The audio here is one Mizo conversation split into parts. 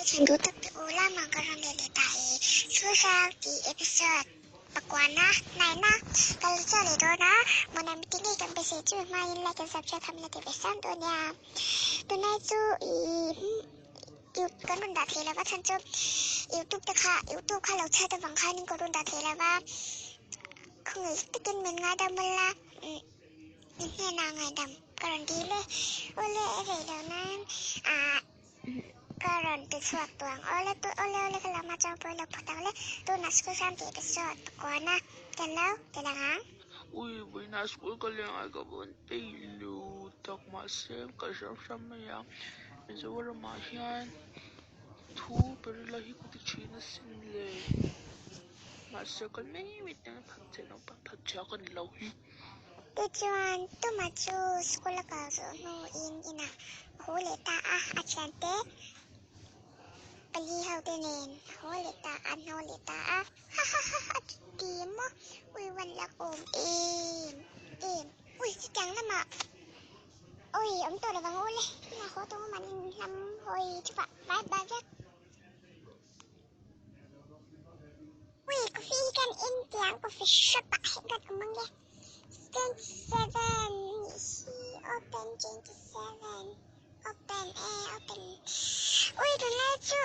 Chhan duh tak te u lamah ka rawn let leh ta e. Chhulhrang tih episode pakuana hnaihna ka la chhuak leh dawn a, hmunah meeting ngei kan beisei chu hmain like and subscribe kha min la ti ve sam dawn nia. Tunlai chu ih kan rawn dah thei lova chhan chu youtube te kha youtube kha lo chhiat avang khanin ka rawn dah thei lova khawngaih takin min ngaidam ula. I hnenah ngaihdam ka rawn dil e. Awle e rei lo nan ah ka rawn ti chhuak tawh ang. Awle tu awle awle ka lamah chuan pawi lo phawt ang le. Tunah school hram tih episode pakuana kan lo ti lang ang. Ui vawiinah school ka leng ai ka vawn peih lo tak mahse ka hram hram mai a Mizoramah hian thu ber ila hi ka ti thin asin le mahse kal mai mai te ang phat naupang phat chhia ka ni lo hi. Tichuan, Tuma chu school a kal zawh hnuin inah a haw leh ta a, a thiante pali ho te nen a haw leh ta a, an haw leh ta a. Ha ha ha ha chuti maw? Ui wan lak awm em em. Ui chutiang lamah ui awm tawh lovang u le, inah haw tawng awm an inhlam hawi chuvah vai vai vek. Ui coffee hi kan in tiang coffee shop ah hei kan awm ange 27 nih hi open 27 open e open ui tunlai chu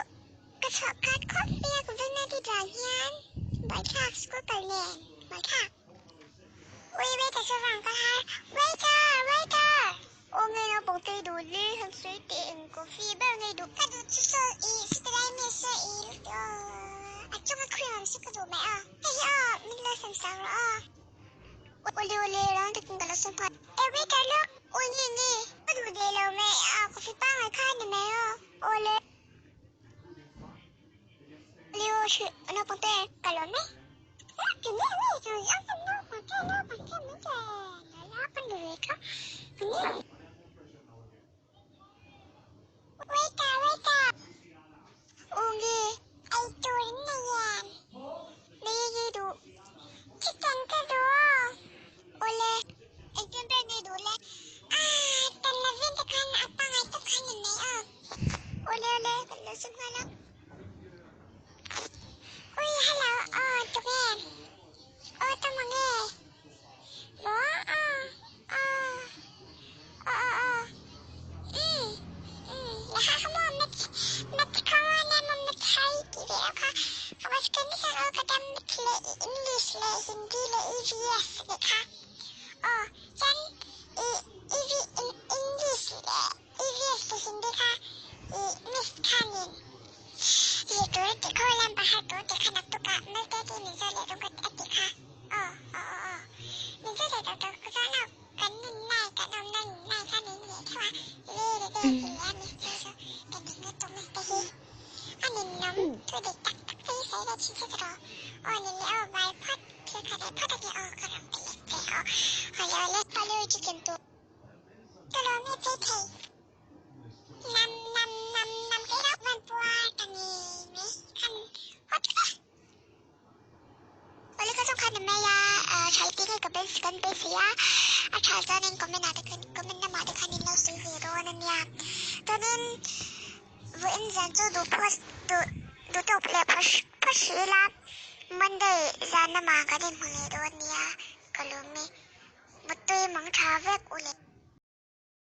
ka chhuah khat khawp mai a covid 19 vang hian buaithlak school kal nen buaithlak ui waiter chu vang kal har waiter waiter aw nge naupang te duh le han sawi teh eng coffee ber nge duh ka duh chu saw i sitilai nge saw i aw a chunga cream ang si ka duh mai a hei hi aw min lo sem sak rawh aw ule ule rang takin ka lo sem nghal e waiter lawk ui nge nge ka duh leh lo mai a coffee pangngai kha a ni mai aw awle ule aw hrilh naupang te ka lawm e Ui hello aw tunge aw ta mange maw aw aw aw aw aw umm umm lehkha kha maw math math kha maw nia maw math hai tih ve loh kha ka was ka ni kha aw ka dam math leh english leh hindi leh evs leh kha aw chuan i ev english leh evs leh hindi kha i miss khanin Zir tur a tih khaw lam pahar tur tih kha naktuk ah Malte te min zawt leh rawng a tih kha aw aw aw aw min zawt leh tawh tawh ka zawh loh kan nun lai kan awm na nun lai kha min leh theuh a ve le ve ti leh a miss chu chu ka ning lutuk miss te hi a ninawm thu dik tak tak te hi sawi ve thin se tiraw aw ni leh aw vai phawt thil khat leh phawt a ni aw ka rawn pe leh che aw awle awle. Palu chicken tu ka lawm e phei thei. Nam nam nam nam kei rauh van puar ta ngei mai khan hawt vek a. Awle ka zawng khan ni mai a, tha i tih ngei ka base kan beisei a, a tha chuanin comment ah te khan comment lamah te khan in lo sawi ve dawn a nia. Chuanin vawiin zan chu duh post duh duh tawk leh phawt phawt hrih ila Monday zan lamah kan inhmu leh dawn nia ka lawm e. Muttui mang tha vek u le.